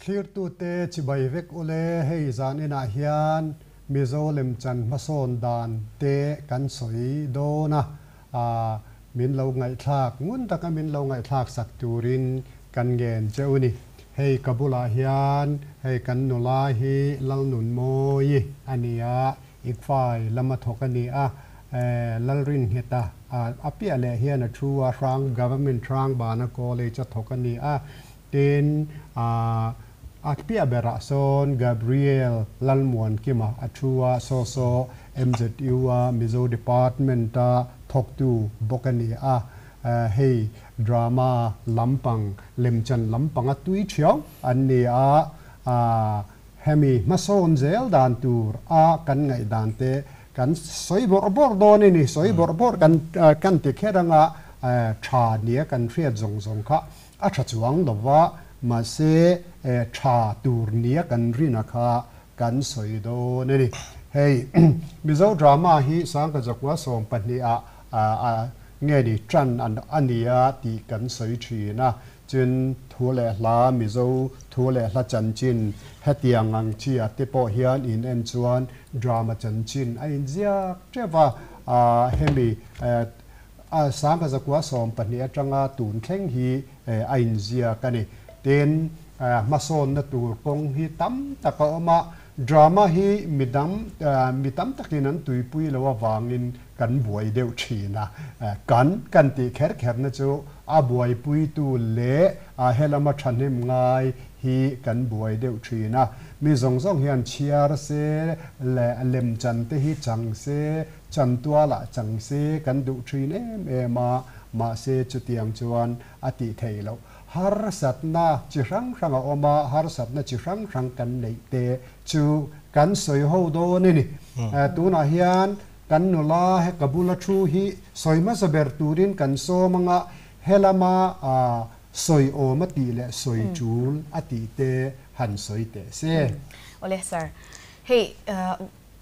Thlirtute chibai vek ule, hei zaninah hian Mizo lemchan hmasawn dan te kan sawi dawn a, min lo ngaihthlak ngun taka min lo ngaihthlak sak turin kan ngen che u ni. Hei ka bulah hian hei kan nula hi Lalnunmawii a ni a, Ikfai lama thawk a ni a, Lalringheta a piah leh hian a thu a, Hrang Government Hrangbana College a thawk a ni a, Tin, a piah berah sawn Gabriel Lalmuankima a thu a, saw saw MZU a Mizo Department-a thawktu bawk a ni a. Hei drama lampang, lemchan lampanga tui thiau an ni a, hemi hmasawn zel dan tur a kan ngaihdan te kan sawi bawrh bawrh dawn a ni. Sawi bawrh bawrh kan ti kher anga tha nia kan hriat zawng zawng kha A tha chuang lo va, mahse tha tur nia kan rina kha kan sawi dawn a ni. Hei Mizo drama hi Sangka Zakua 12 ah nge ni tan a nia tih kan sawi thin a, chin thu leh hla Mizo thu leh hla chanchin hetiang ang chi ah te pawh hian in en chuan drama chanchin a inziak teuh va, hemi A Sangha zakua 12 atanga tun thleng hi a inziak a ni. Tin, hmasawnna tur kawng hi tam tak a awm a, drama hi midang mi tam takin an tuipui lo avangin kan buai deuh thin a. Kan kan tih kher kherna chu a buaipuitu leh helama thahnem ngai hi kan buai deuh thin a. Mi zawng zawng hian chhiar se leh lemchan te hi chang se Chantualah chang se kan duh thin em em a, mahse chutiang chuan a tih theih loh. Harsatna chi hrang hrang a awm a, harsatna chi hrang hrang kan neih te chu kan sawi ho dawn a ni. Tunah hian kan nula he ka bula thu hi sawi hmasa ber turin kan sawm anga helama sawi awm a tih leh sawi tul a tih te han sawi teh se. Awle sir, hei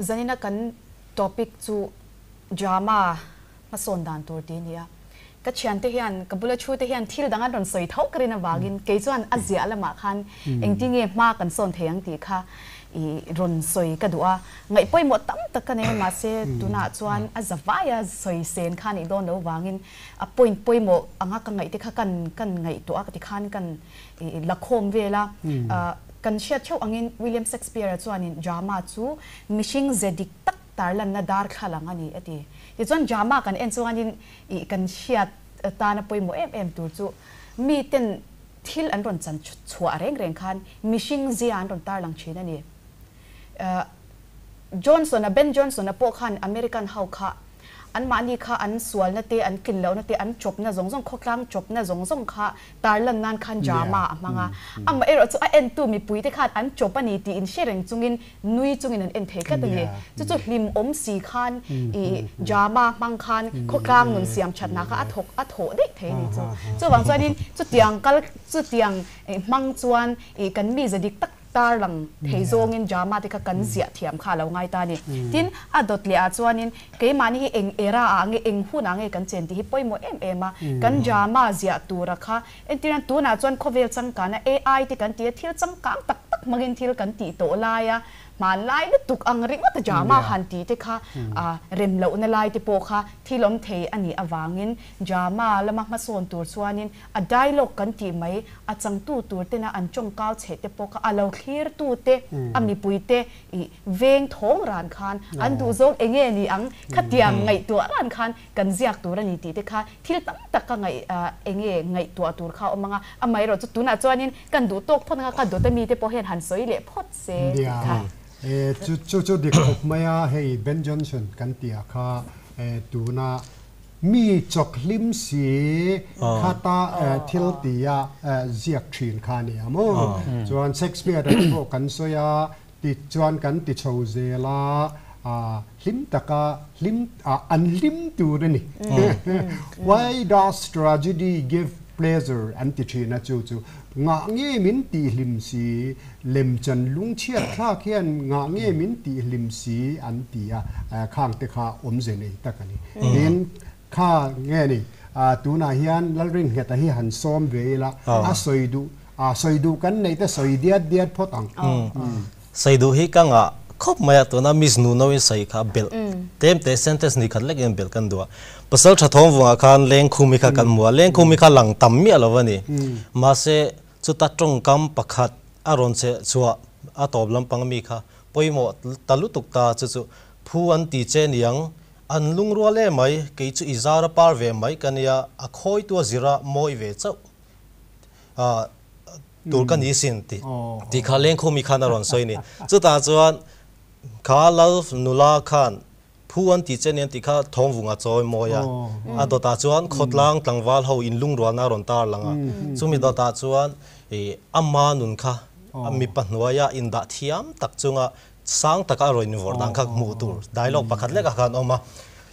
Zanina kan topic chu drama hmasawn dan tur tih a ni a. Ka thiante hian, ka bula thu te hian thil dang an rawn sawi tho ka rin avangin kei chuan a ziah lamah khan engtin nge hma kan sawn thei ang tih kha i rawn sawi ka duh a. Ngaih pawimawh tam tak ka nei a, mahse tunah chuan a za vaia sawi sen kha nih dawn lo vangin a point pawimawh anga ka ngaih te kha kan kan ngaihtuah a ka ti khan kan i la khawm vel a. Kan hriat theuh angin William Shakespeare-a chuanin drama chu mihring ze dik tak tarlanna darthlalang a ni a ti. Tichuan drama kan en chuanin ih kan hriat tana pawimawh em em tur chu miten thil an rawn chan chhuah reng reng khan mihring zia an rawn tarlang thin a ni. Johnson-a, Ben Johnson-a pawh khan American ho kha Anmahni kha an sualna te, an tlin lohna te, an chawpna zawng zawng, khawtlang chawpna zawng zawng kha tarlan nan khan drama a hmang a. Amaherawh chu a entu mipui te khan an chawp a ni tih in hre reng chungin nui chungin an en thei tlat a ni. Chu chu hlimawm si khan i drama hmang khan khawtlang nun siam thatna kha a thawk a thawh daih thei a ni chu. Chuvang chuanin chutiang kal chutiang hmang chuan i kan mize dik tak Tarlang thei zawngin drama te kha kan ziah thiam kha a lo ngai ta a ni. Tin, a dawt leh ah chuanin keimahni hi eng era ah nge, eng hun ah nge kan chen tih hi pawimawh em em a. Kan drama ziah tura kha entirna tunah chuan khawvel changkana AI te kan ti a, thil changkang tak tak hmangin thil kan tih tawh lai a, hmanlai lutuk ang ringawt a drama han tih te kha rem lohna lai te pawh kha thil awm thei a nih avangin drama lama hmasawn tur chuanin A dialogue kan tih mai, a changtu tur tena an tawngkau chhe te pawh kha a lo thlir tu te, a mipui te i veng thawng ran khan an duh zawng eng nge ni ang, khatiang ngaihtuah ran khan kan ziak tur a ni tih te kha thil tam tak ka ngaih eng nge ngaihtuah tur kha a awm ang a, amaherawh chu tunah chuanin kan duh tawk phawt ang a, ka dawt ami te pawh hian han sawi leh phawt se tih kha. Nia, chu chu dik khawp mai a, hei Ben Johnson kan tih ah kha tuna Mi chawk hlim si khata thil tia ziak thin kha a ni a maw? Chuan Shakespeare-a te pawh kan sawi a, ti chuan kan ti chho zel a, hlim taka hlim an hlim tur a ni. Why does tragedy give pleasure an ti thin a, chu chu ngah nge min tih hlim si, lemchan lungchhiat thlak hian ngah nge min tih hlim si an ti a, khang te kha awmze nei tak a ni. Tin, kha nge ni, tunah hian Lalringheta hi han sawm ve ila, a sawi duh, A sawi duh kan neih te sawi diat diat phawt ang. Sawi duh hi ka ngah khawp mai a, tuna Miss Nuno in sawi kha belh tlem te sentence ni khat lek in belh kan duh a. Pasal tha thawng vungah khan Lengkhumi kha kan hmu a, Lengkhumi kha lang tam miah lo a ni. Mahse chuta tawngkam pakhat a rawn che chhuah a tawp lampang mi kha pawimawh ta lutuk ta chu chu phu an ti che niang, an lungrual em mai, kei chu i zar a par ve mai ka nia, a khawitu a zira mawi ve chauh. Tur ka ni sin tih tih kha Lengkhumi khan a rawn sawi ni. Chutah chuan kha Lal nula khan phu an tih che nen tih kha Thawngvung a chawi mawi a. A dawtah chuan khawtlang tlangval ho inlungrualna a rawn tar lang a. Chumi dawtah chuan ama nun kha mipa hnuaia indah thiam tak chunga sang taka a rawn invawrh dan kha hmuh tur dialogue pakhat lekah khan a awm a.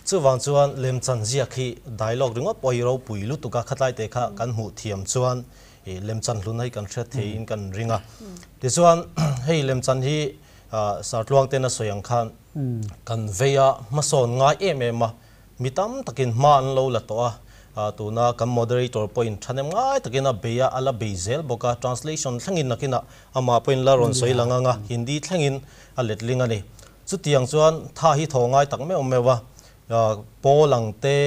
Chuvang chuan lemchan ziak hi dialogue ringawt pawh hi ropui lutuk a, khatlai te kha kan hmuh thiam chuan lemchan hlun hi kan hriat theiin kan ring a. Tichuan hei lemchan hi Sartluang ten a sawi ang khan kan vei a, hmasawn ngai em em a, Mi tam takin hma an lo la tawh a, tuna kan moderator pawhin thahnem ngai takin a bei a, a la bei zel bawk a, translation thlengin nakinah amah pawhin la rawn sawi lang ang a, Hindi thlengin a letling a ni. Chutiang chuan tha hi thaw ngai tak meuh meuh a, Paul ang te,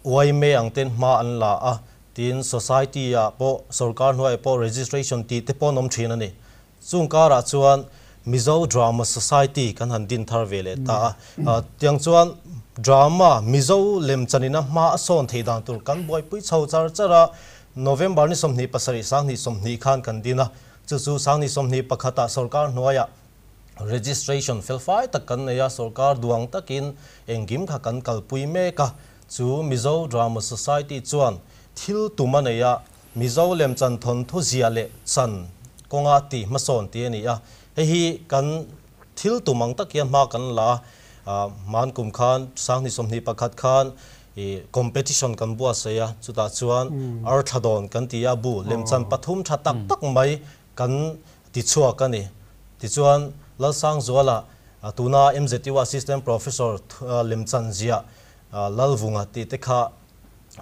Uaime ang ten hma an la a, tin society ah pawh sorkar hnuaiah pawh registration tih te pawh an awm thin a ni. Chung karah chuan Mizo Drama Society kan han din thar ve leh ta a. Tiang chuan drama Mizo lemchanina hma a sawn theih dan tur kan buaipui chho char char a. November ni 27 2020 khan kan din a. Chu chu 2021 ah sorkar hnuaiah registration felfai tak kan nei a, sorkar duang takin engkim kha kan kalpui mek a. Chu Mizo Drama Society chuan thil tum a nei a. Mizo lemchan thawnthu zia leh chan kawnga tih hmasawn tih a ni a, hei hi kan thil tum ang tak hian hma kan la a, hman kum khan 2021 khan ih competition kan buatsaih a, chutah chuan Arthladon kan ti a, bu lemchan pathum tha tak tak mai kan ti chhuak a ni. Tichuan Lalsangzuala tuna MZU Assistant Professor lemchan ziah Lalvunga tih te kha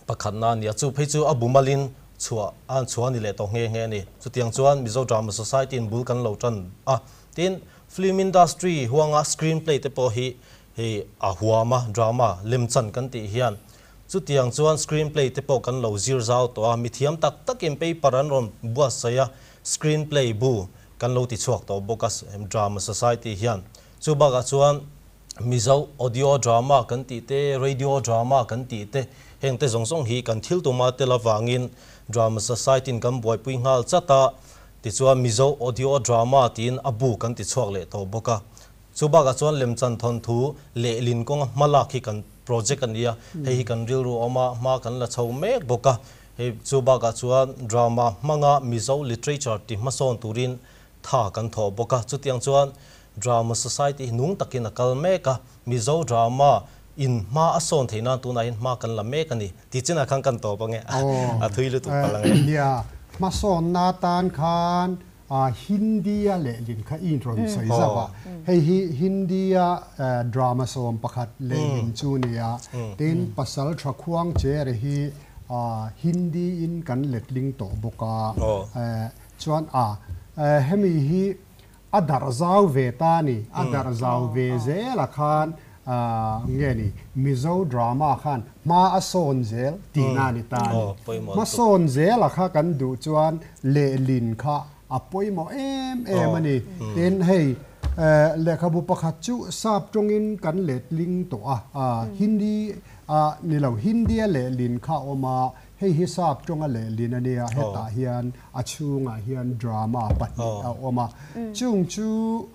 Pakhatna a ni a, chu phei chu a bumalin chhuah a an chhuah a ni leh tawh nghe nghe a ni. Chutiang chuan Mizo Drama Society in bul kan lo tan a, tin film industry huanga screen play te pawh hi hei a huam a, drama lemchan kan tih hian chutiang chuan screen play te pawh kan lo zir zau tawh a, mithiam tak takin paper an rawn buatsaih a, screen play bu kan lo ti chhuak tawh bawk a Drama Society hian. Chu bakah chuan Mizo audio drama kan tih te, radio drama kan tih te, heng te zawng zawng hi kan thil tuma tel avangin Drama Society in kan buaipui nghal chat a, tichuan Mizo audio drama tiin a bu kan ti chhuak leh tawh bawk a. Chu bakah chuan lemchan thawnthu lehlin kawnga hma lak hi kan project a ni a, hei hi kan rilru a awm a, hma kan la chho mek bawk a. Hei chu bakah chuan drama hmanga Mizo literature ti hmasawn turin tha kan thawh bawk a, chutiang chuan Drama Society hi nung takin a kal mek a, Mizo drama in hma a sawn theih nan tunah hian hma kan la mek a ni tih chinah khan kan tawp ange, a thui lutuk palh ange. Nia, hmasawnna atan khan Hindi-a lehlin kha i rawn sawi zauh a, hei hi Hindi-a drama 11 lehlin chu a ni a, tin Pasal Tha Khuang Chere hi Hindi-in kan letling tawh bawk a, chuan a hemi hi A darh zau ve ta ni, a darh zau ve zel a khan nge ni Mizo drama khan hma a sawn zel tihna a ni ta a ni. Hma sawn zel a kha kan duh chuan lehlin kha a pawimawh em em a ni. Tin hei lehkhabu pakhat chu sap tawngin kan letling tawh a, Hindi a ni lo, Hindi-a lehlin kha a awm a, Hei hi sap tawnga lehlin a nia, hetah hian a chhungah hian drama pahnih a awm a. Chung chu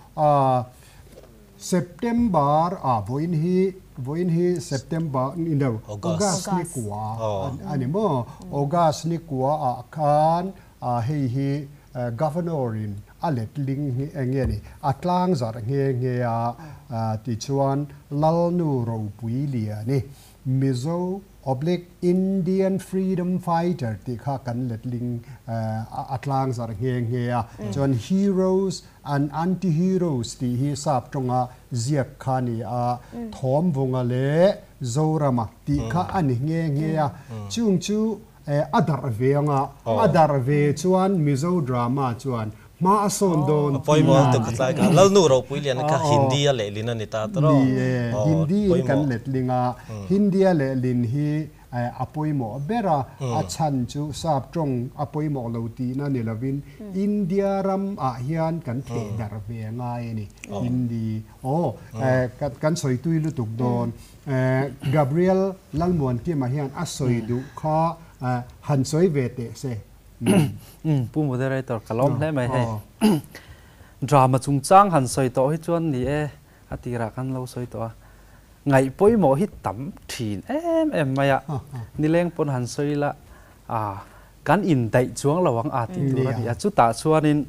September ah vawiin hi vawiin hi September ni lo August ni kua a ni maw? August ni kua ah khan hei hi Governor in a letling eng nge ni a tlang zarh nghe nghe a tichuan Lalnu Ropui Liani Mizo oblique Indian Freedom Fighter tih kha kan letling a tlang zarh nghe nghe a. Chuan Heroes and Anti-Heroes tih hi sap tawnga ziak kha a ni a, Thawmvunga leh Zorama tih kha a ni nghe nghe a. Chung chu A darh ve anga, a darh ve chuan Mizo drama chuan hma a sawn dawn A pawimawh tihna ang a te ni. khatlai kha Lalnu ropui lian kha Aw. Hindi a lehlin a ni ta tawh. Ni e, Aw, Hindi in kan pawimawh. letling a, Hindi a lehlin hi a pawimawh ber a, a chhan chu sap tawng a pawimawh lo tihna ni lovin India ram ah hian kan theh darh ve a ngai a ni. Hindi, aw, kan sawi tui lutuk dawn. Gabriel Lalmuankima hian a sawi duh kha han sawi ve teh se. Pu Moderator ka lawm hle mai hei. Drama chungchang han sawi tawh hi chuan ni e, a tirah kan lo sawi tawh a. Ngaih pawimawh hi tam thin em em mai a, nileng pawn han sawi ila kan indaih chuang lo ang a tih tur a ni a. Chutah chuanin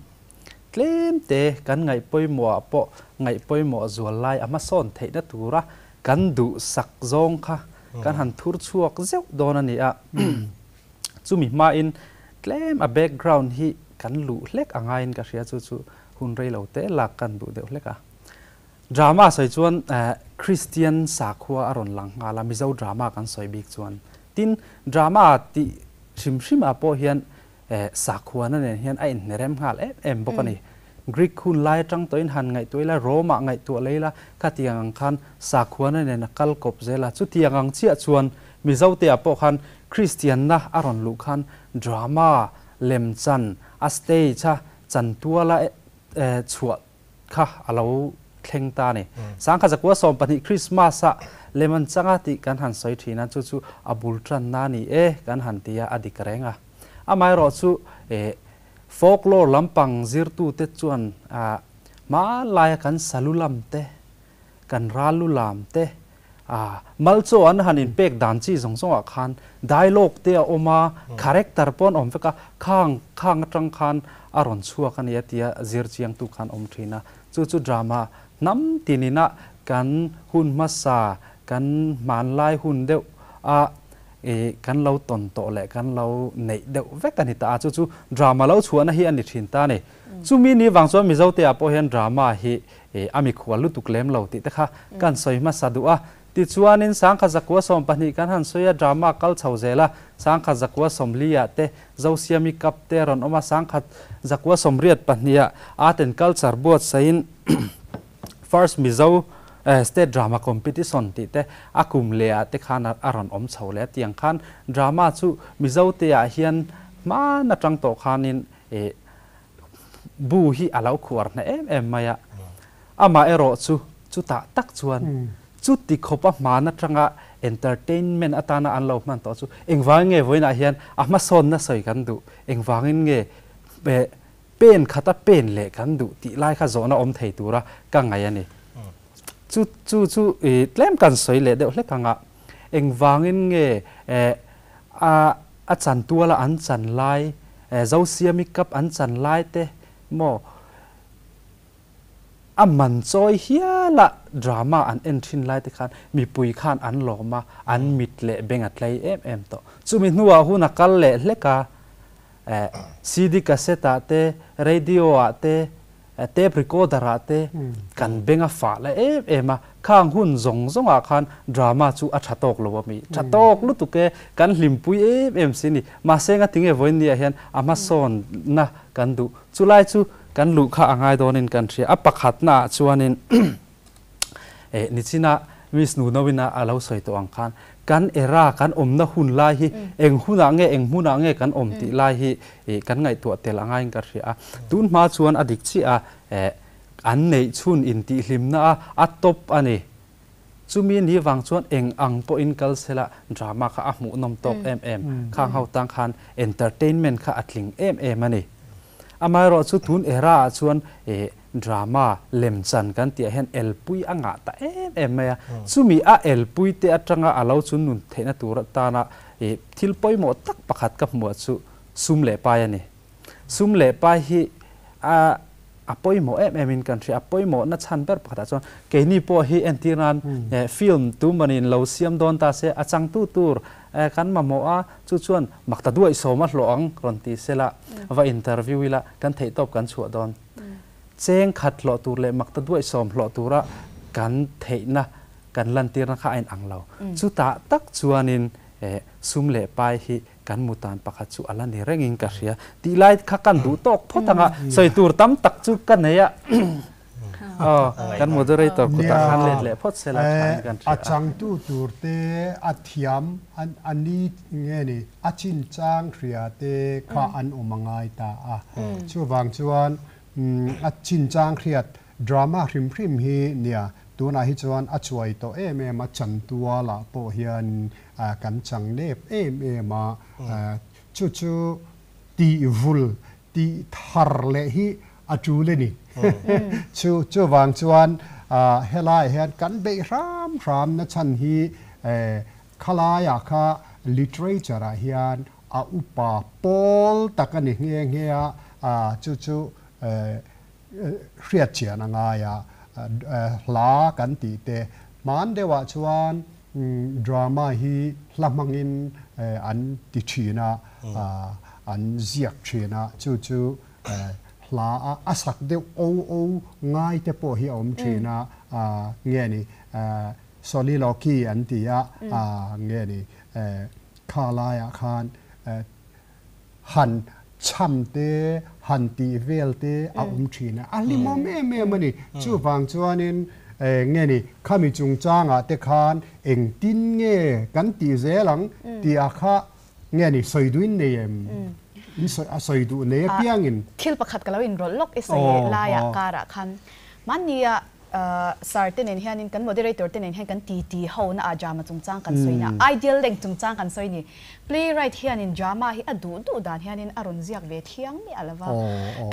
Tlem te kan ngaih pawimawhah pawh ngaih pawimawh zual lai a hmasawn theihna tura kan duhsak zawng kha kan han thur chhuak zeuh dawn a ni a. Chumi hmain tlem a background hi kan luh hlek a ngaiin ka hria chu chu hun rei lo te lak kan duh deuh hlek a. Drama sawi chuan Kristian sakhua a rawn lang nghal a, Mizo drama kan sawi bik chuan. Tin, drama tih hrim hrimah pawh hian Sakhuana nen hian a inhnerem nghal em em bawk a ni. Greek hun lai atang tawhin han ngaihtuah ila, Rome-ah ngaihtuah lei ila, khatiang ang khan sakhuana nen a kal kawp zel a. Chutiang ang chiah chuan Mizote-ah pawh khan Kristianna a rawn luh khan drama, lemchan, a stage-a chantuala chhuah kha a lo thleng ta a ni. Sangkhat zakua 12 Christmas-a lem an chang a tih kan han sawi thin a, chu chu a bul tanna a ni e kan han ti a, a dik reng a. Amaherawh chu folklore lampang zirtute chuan hmanlaia kan salu lam te, kan ralu lam te, malchaw an han inpek dan chi zawng zawngah khan dialogue te a awm a, character pawh an awm vek a, khang khang atang khan a rawn chhuak a ni a tia zir chiangtu khan awm thin a. Chu chu drama hnam tinina kan hun hmasa, kan hmanlai hun deuh a kan lo tawn tawh leh kan lo neih deuh vek a ni ta a, chu chu drama lo chhuahna hi a ni thin ta a ni. Chumi ni vang chuan Mizote ah pawh hian drama hi a mikhual lutuk lem lo tih te kha kan sawi hmasa duh a. Tichuanin sangkhat zakua 12 kan han sawi a, drama kal chho zel a, sangkhat zakua 40 ah te Zosiami Cup te a rawn awm a, sangkhat zakua 82 ah Art and Culture buatsaihin First Mizo State Drama Competition tih te a kum leh ah te khan a rawn awm chho leh a. Tiang khan drama chu Mizo te ah hian hman atang tawh khanin Bu hi a lo khuar hna em em mai a, amah erawh chu chutah tak chuan chuti khawpa hman atanga entertainment atana an lo hman tawh chu engvangin nge vawiinah hian a hmasawnna sawi kan duh, engvangin nge pen khata pen leh kan duh tih lai kha zawhna awm thei tura ka ngaih a ni. Chu chu chu tlem kan sawi leh deuh hlek ang a, engvangin nge a A chan tuala an chan lai, Zosiami Cup an chan lai te maw a man chawi hiala drama an en thin lai te khan mipui khan an lawm a, an mit leh beng a tlei em em tawh. Chumi hnuah hun a kal leh hlek a, CD cassette ah te, radio ah te, Tape recorder ah te kan beng a fah la em em a, khang hun zawng zawng ah khan drama chu a tha tawk lo a mi, tha tawk lutuk e, kan hlimpui em em si ni, mahse ngatinge vawiin ni ah hian a hmasawn na kan duh, chulai chu kan luh kha a ngai dawn in kan hria, a pakhat na ah chuan in Nichina Miss Nunawina a lo sawi tawh ang khan kan era kan awmna hun lai hi eng hunah nge eng hmunah nge kan awm tih lai hi kan ngaihtuah tel a ngaiin ka hria a. Tun hma chuan a dik chiah a, an neih chhun intihhlimna a a top a ni. Chumi ni vang chuan eng ang pawhin kal sela drama kha a hmuhnawm tawk em em. Khang ho tang khan entertainment kha a tling em em a ni. Amaherawh chu tun era ah chuan drama lemchan kan tih ah hian elpui a ngah ta em em mai a, chumi a elpui te atanga a lo chun nun theihna tur atana thil pawimawh tak pakhat ka hmuh chu sum leh pai a ni. Sum leh pai hi a a pawimawh em em in kan hria, a pawimawh na chhan ber pakhatah chuan keini pawh hi entir nan film tumanin lo siam dawn ta se a changtu tur kan mamawh a, chu chuan mak ta duaih sawm a hlawh ang rawn ti sela va interview ila kan theihtawp kan chhuah dawn. Cheng khat hlawh tur leh mak ta duaih sawm hlawh tura kan theihna kan lantirna kha a inang lo. Chutah tak chuanin Sum leh pai hi kan mutan pakhat chu ala ni rengin ka hria tih lai kha kan duh tawk phawt anga sawi tur tam tak chu ka nei a. Aw, kan moderator kutah khan let leh phawt sela thain kan hria a. A changtu tur te a thiam a ni nge ni a chinchang hria te kha an awm a ngai ta a. Chuvang chuan a chinchang hriat drama hrim hrim hi nia tunah hi chuan a chuai tawh em em a, chantualah pawh hian kan chang nep em em a, chu chu tih vul tih thar leh hi a tul a ni. Chu chuvang chuan helaiah hian kan beih hram hram na chhan hi khalaiah kha literature ah hian a upa pawl tak a ni nghe nghe a, chu chu hriat chian a ngai a, hla kan tih te hman deuhah chuan drama hi hla hmangin an ti thin a, an ziak thin a, chu chu hla a a sak deuh o o ngai te pawh hi a awm thin a, nge ni soliloquy an ti a, nge ni kha laiah khan han chham te, han tih vel te a awm thin a, a hlimawm em em a ni. Chuvang chuanin nge ni khami chungchangah te khan engtin nge kan tih zel ang tih a kha nge ni sawi duhin nei em? In sawi a sawi duh nei apiangin. Thil pakhat ka lo inrawlh lawk i sawi laiah karah khan mahnia Sir te nen hianin kan moderator te nen hian kan titi ho na ah drama chungchang kan sawi na ideal length chungchang kan sawi ni. Playwright hianin drama hi a duh duh dan hianin a rawn ziak ve thiang miah lo va.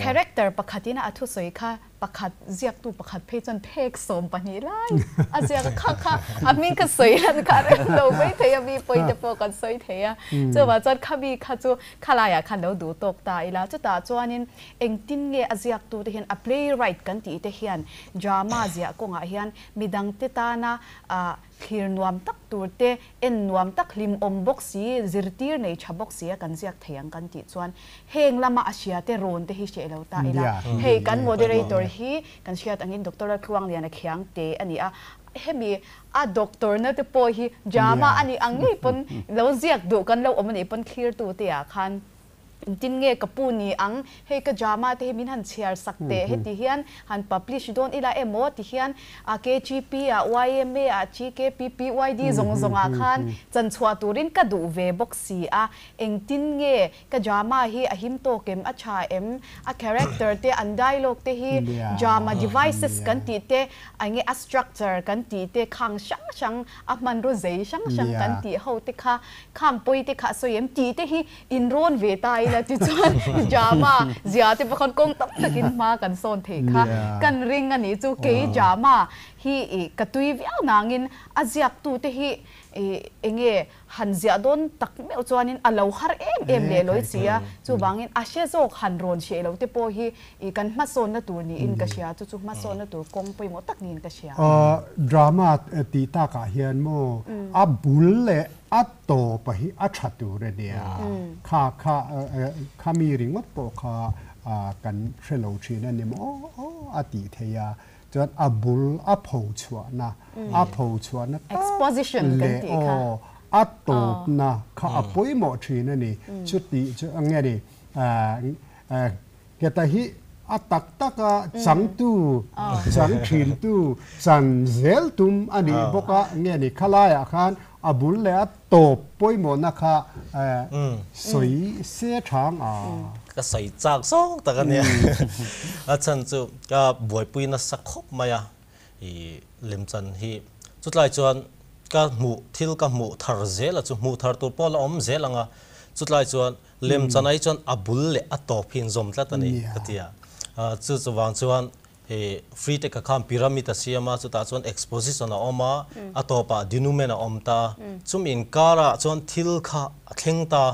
Character pakhatin a thusawi kha pakhat ziaktu pakhat phei chuan phek 12 lai a ziak a kha kha a hming kha sawi lan kha a rem lo mai thei a mi pawi te pawh kan sawi thei a. Chuvang chuan khami kha chu khalaiah khan lo duh tawk ta ila chutah chuanin Engtin nge a ziaktute hian a playwright kan tih te hian drama ziah kawngah hian midangte tana thlir nuam tak tur te, en nuam tak hlimawm bawk si, zirtir nei tha bawk si a kan ziak thei ang kan tih chuan heng lama a hria te rawn te hi hreh lo ta ila. Hei kan moderator hi kan hriat angin Doctor Laltluangliana Khiangte a ni a, hemi a doctor na te pawh hi drama a nih ang ngei pawn lo ziak duh kan lo awm a nih pawn thlirtute ah khan Engtin nge ka pu ni ang, hei ka drama te hi min han chhiar sak teh, heti hian han publish dawn ila emaw ti hian KGP ah, YMA ah, GKPPYD zawng zawng ah khan chan chhuah turin ka duh ve bawk si a, engtin nge ka drama hi a him tawk em, a tha em, a character te, an dialogue te hi drama devices kan tih te, enge a structure kan tih te khang hrang hrang a hmanraw zei hrang hrang kan tih ho te kha khang pawi te kha a sawi em tih te hi in rawn ve ta ila tichuan drama zia te pawh khan kawng tam takin hma kan sawn theih kha kan ring a nih chu. Kei drama hi ih ka tui viau nangin a ziaktu te hi ih enge han ziah dawn tak meuh chuanin a lo har em em leh lawi si a, chuvangin a hre zawk han rawn hreh lo te pawh hi ih kan hmasawnna tur niin ka hria, chu chu hmasawnna tur kawng pawimawh tak niin ka hria. Drama tih takah hian maw a bul leh a tawp a hi a tha tur a nia, kha kha kha mi ringawt pawh kha kan hre lo thin a ni maw aw a tih theih a, chuan a bul a pho chhuahna a pho chhuahna tak leh aw a tawpna kha a pawimawh thin a ni, chutih chu nge ni Heta hi a tak taka changtu, chang thintu, chan zel tum a nih bawk a, nge ni khalaiah khan a bul leh a tawp pawimawhna kha sawi se thang a. Ka sawi chak zawng tak a nia. A chhan chu ka buaipui nasa khawp mai a, i lemchan hi chutlai chuan ka hmuh thil ka hmuh thar zel a chu hmuh thar tur pawh la awm zel ang a, chutlai chuan Lemchan ai chuan a bul leh a tawp hi inzawm tlat a ni ka ti a. Chu chuvang chuan hei free te ka khan pyramid a siam a, chutah chuan exposition a awm a, a tawpah denouement a awm ta a. Chumi inkarah chuan thil kha a thleng ta,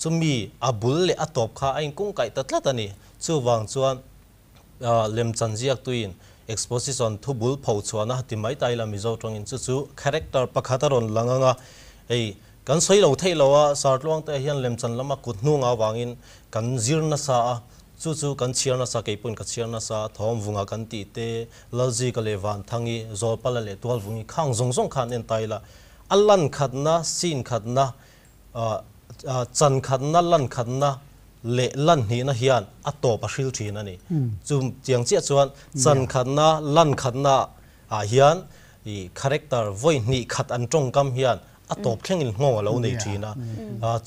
chumi a bul leh a tawp kha a inkungkaih ta tlat a ni. Chuvang chuan lemchan ziaktuin exposition thu bul pho chhuahna ti mai ta ila Mizo tawngin chu chu character pakhat a rawn lang ang a, hei kan sawi lo theih lo a, Sartluang te hian lemchan lama kut hnung avangin kan zir nasa a, chu chu kan chhiar nasa keipawhin ka chhiar nasa a, Thawmvunga kan tih te, Lalzika leh Vanthangi, Zawlpala leh Tualvungi khang zawng zawng khan en ta ila a lan khatna, scene khatna. Chan khatna, lan khatna leh lan hnihna hian a tawp a hril thin a ni. Chu tiang chiah chuan chan khatna, lan khatna ah hian i character vawi hnih khat an tawngkam hian a tawp thlengin nghawng a lo nei thin a.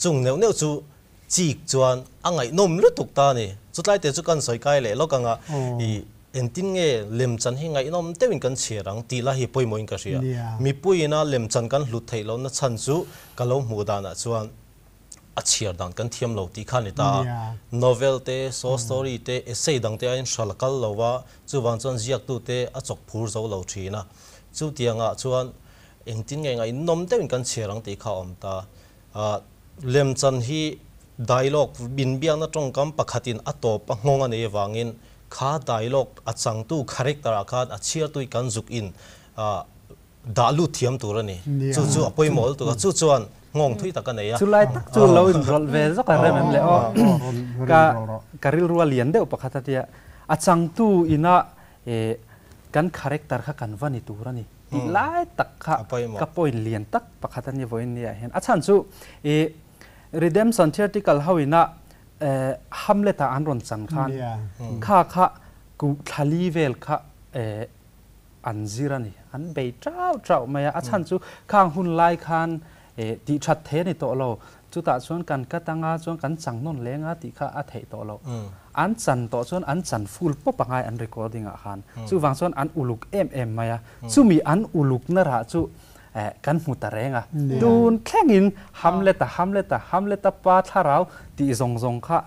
Chung neuh neuh chu chik chuan a ngaihnawm lutuk ta a ni. Chutlai te chu kan sawi kai leh lawk anga i engtin nge lemchan hi ngaihnawm deuhin kan chhiar ang tih lai hi pawimawhin ka hria. Mipuiina lemchan kan hlut theih lohna chhan chu ka lo hmuh danah chuan a chhiar dan kan thiam lo tih kha a ni ta a. Novel te, short story te, essay dang te aiin hral a kal lo va, chuvang chuan ziaktu te a chawk phur zo lo thin a. Chutiangah chuan engtin nge ngaihnawm deuhin kan chhiar ang tih kha a awm ta. Lemchan hi dialogue inbiakna tawngkam pakhatin a tawp a nghawng a nei avangin kha dialogue a changtu character ah khan a chhiartui kan zuk in dah lut thiam tur a ni. Chu chu a pawimawh lutuk a, chu chuan nghawng thui tak a nei a. Chulai tak chu lo inrawlh ve zawk a rem em le aw. Ka ka rilru a lian deuh pakhat a tia, a changtu ina kan character kha kan va ni tur a ni. Tih lai tak kha ka point lian tak pakhat a ni vawiin niah hian. A chhan chu i Redemption Theatrical ho ina Hamlet-a an rawn chan khan kha kha kuh thlali vel kha an zir a ni. An bei chau chau mai a. A chhan chu khang hun lai khan tih that thei a ni tawh lo. Chutah chuan kan cut anga chuan kan chang nawn leng a tih kha a theih tawh lo. An chan tawh chuan an chan full pawp a ngai an recording ah khan. Chuvang chuan an uluk em em mai a. Chumi an uluk na rah chu kan hmu ta reng a. Tun thlengin Hamlet-a, Hamlet-a, Hamlet-a pa thlarau tih zawng zawng kha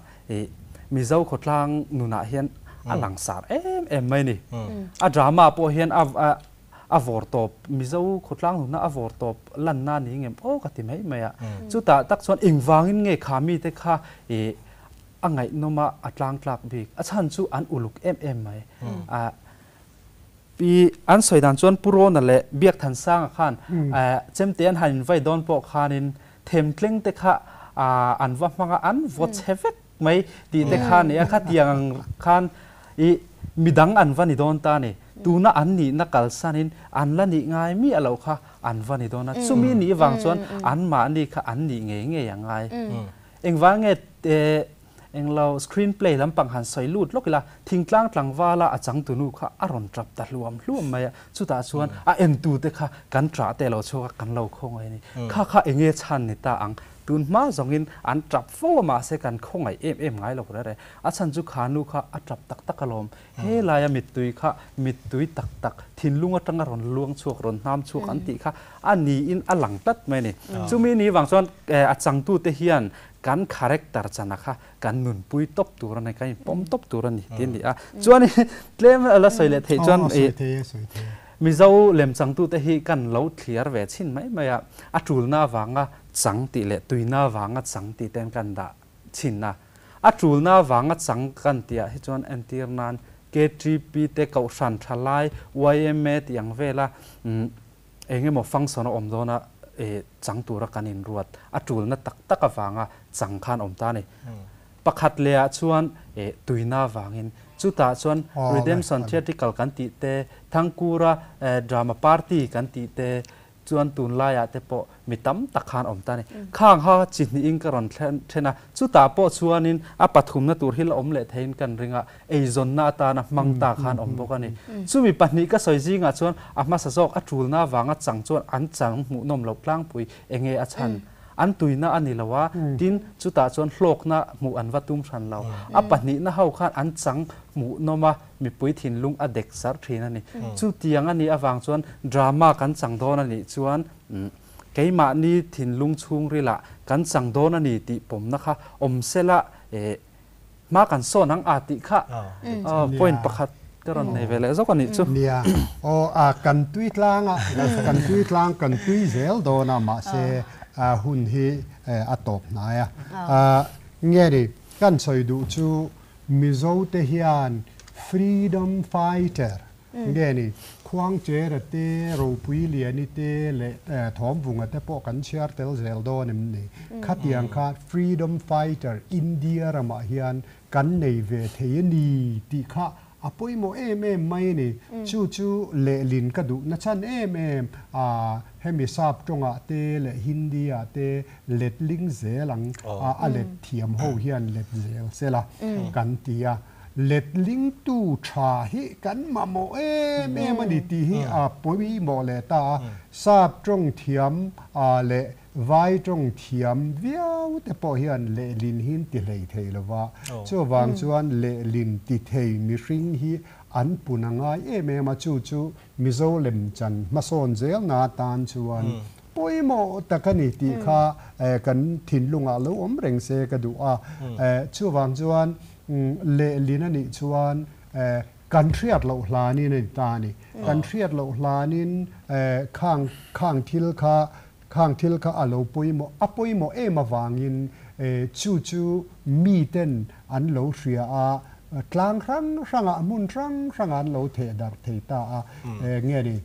Mizo khawtlang nunah hian a langsar em em mai a ni. A drama pawh hian a A vawr tawp, Mizo khawtlang nuna a vawr tawp lanna ni ngem aw ka ti mai mai a. Chutah tak chuan engvangin nge kha mite kha i a ngaihnawm a, a tlangtlak bik. A chhan chu an uluk em em mai. A pi an sawi dan chuan Pu Rawna leh Biakthansanga khan chemte an han invai dawn pawh khanin themtleng te kha an va hmang a, an vaw chhe vek mai tih te kha a ni a, khatiang ang khan i midang an va ni dawn ta a ni. Tuna an nihna kalsanin an la nih ngai miah loh kha an va ni dawn a, chumi nih vang chuan anmahni kha an nih ngei ngei a ngai. Engvang nge englo screen play lampang han sawi lut lawk ila, thingtlang tlangvala a changtunu kha a rawn tap ta hluam hluam mai a, chutah chuan a entute kha kan ṭah te lo chhuak a, kan lo khawngaih a ni. Kha kha enge chhan ni ta ang? Tun hma zawngin an tap fo a mahse kan khawngaih em em ngai lo reh reh. A chhan chu kha nu kha a tap tak tak alawm. He laia mittui kha mittui tak tak thinlung atanga rawn luang chhuak rawn hnam chhuak an tih kha a niin a lang tlat mai a ni. Chumi ni vang chuan a changtute hian kan character chana kha kan nunpui tawp tur a ni, kan inpawm tawp tur a ni tih a ni a. Chuan tlem la sawi leh theih chuan Mizo lemchangtute hi kan lo thliar ve chhin mai mai a, a tulna avanga chang tih leh tuina avanga chang tih ten kan dah chhin a. A tulna avanga chang kan tihah hi chuan entir nan KTP te Kohhran Thalai, yma tih ang vela eng emaw function a awm dawna chang tura kan inruat a tulna tak tak avanga chang khan awm ta a ni. Pakhat lehah chuan tuina avangin chutah chuan Redemption Theatrical kan tih te, Thangkura Drama Party kan tih te chuan tunlaiah te pawh mi tam tak khan awm ta a ni. Khang ha chi hnihin ka rawn then a, chutah pawh chuanin a pathumna tur hi la awm leh theiin kan ring a, eizawnna atana hmang ta khan awm bawk a ni. Chumi pahnih ka sawi zingah chuan a hmasa zawk a tulna avanga chang chuan an chang hmuhnawm loh tlangpui enge a chhan. An tuina a ni lo a, tin chutah chuan hlawkna hmuh an va tum hran lo. A pahnihna ho khan an chang hmuhnawm a, mipui thinlung a dek sarh thin a ni. Chutiang a nih avang chuan drama kan chang dawn a nih chuan keimahni thinlung chhungrilah kan chang dawn a ni tih pawmna kha awm sela hma kan sawn ang a tih kha point pakhat ka rawn nei ve leh zawk a nih chu. Nia, aw a kan tui tlang a, kan tui tlang kan tui zel dawn a mahse hun hi a tawp hnai a. Nge ni, kan sawi duh chu Mizo te hian freedom fighter nge ni, Khuangchera te, Ropuiliani te leh Thawmvunga te pawh kan chhiar tel zel dawn em ni? Khatiang kha freedom fighter India ramah hian kan nei ve thei a ni tih kha a pawimawh em em mai a ni. Chu chu lehlin ka duh nachhan em em a, hemi sap tawngah te leh Hindi ah te letling zel ang a, a let thiam ho hian let zel sela kan ti a. Letlingtu tha hi kan mamawh em em a ni tih hi a pawimawh leh ta a. Sap tawng thiam leh Vai tawng thiam viau te pawh hian lehlin hi an ti hlei thei lo va, chuvang chuan lehlin ti thei mihring hi an pun a ngai em em a, chu chu Mizo lemchan hmasawn zelna atan chuan pawimawh tak a ni tih kha kan thinlungah lo awm reng se ka duh a. Chuvang chuan lehlin a nih chuan kan hriat loh hlanin a ni ta a ni. Kan hriat loh hlanin khang khang thil kha Khang thil kha a lo pawimawh, a pawimawh em avangin chu chu miten an lo hria a, tlang hrang hrangah, hmun hrang hrangah an lo theh darh thei ta a. Nge ni,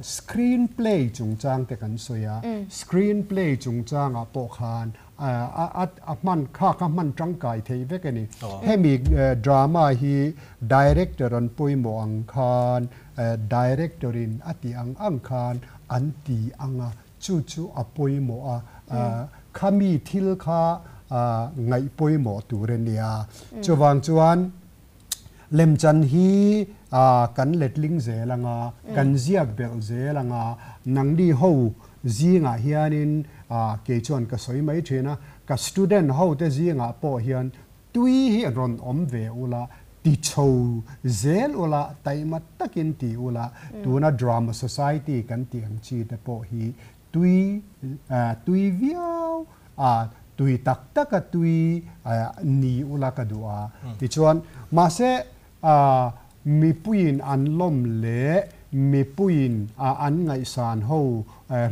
screen play chungchang te kan sawi a, screen play chungchangah pawh khan a hman, kha kha hman tangkai thei vek a ni. Hemi drama hi director an pawimawh ang khan Director in a tih ang ang khan an ti ang a, chu chu a pawimawh a, khami thil kha ngaih pawimawh tur a nia. Chuvang chuan lemchan hi kan letling zel ang a, kan ziak belh zel ang a, nangni ho zingah hianin kei chuan ka sawi mai thin a, ka student ho te zingah pawh hian Tui hi rawn awm ve ula, ti chho zel ula, taima takin ti ula, tuna Drama Society kan tih ang chi te pawh hi tui tui viau a, tui tak taka tui ni ula ka duh a. Tichuan, mahse mipuiin an lawm leh mipuiin an ngaihsan ho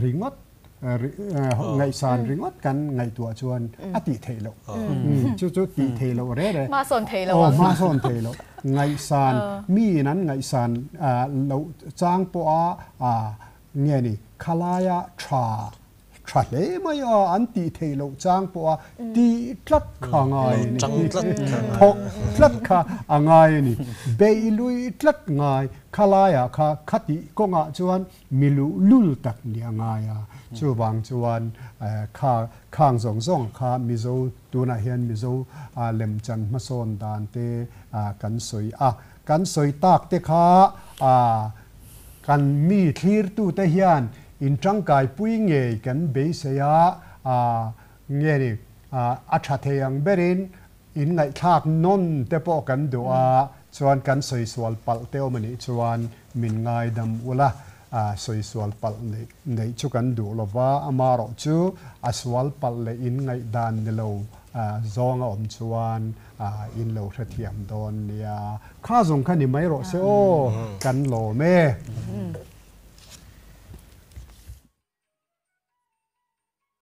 ringawt Ngaihsan ringawt kan ngaihtuah chuan a tih theih loh. Chu chu tih theih loh re re. Hmasawn theih loh ang. Aw, hmasawn theih loh. Ngaihsan, miin an ngaihsan loh chang pawha nge ni, khalaia tha, tha hle mai a, an tih theih loh chang pawha tih tlat kha a ngai a ni. Thawk tlat kha a ngai a ni. Beih lui tlat ngai, khalaiah kha khatih kawngah chuan Mi luhlul tak ni a ngai a, chuvang chuan kha khang zawng zawng kha Mizo tunah hian Mizo lemchan hmasawn dan te kan sawi a, kan sawi tak te kha kan mi thlirtute hian in tangkaipui ngei kan beisei a, nge ni a tha thei ang berin in ngaihthlak nawn te pawh kan duh a, chuan kan sawisual palh te awm a nih chuan min ngaidam ula, sawisual palh neih neih chu kan duh lo va, amarawh chu a sual palh leh in ngaihdan ni lo zawng a awm chuan in lo hrethiam dawn nia. Kha zawng kha ni mai rawh se aw, kan lawm e.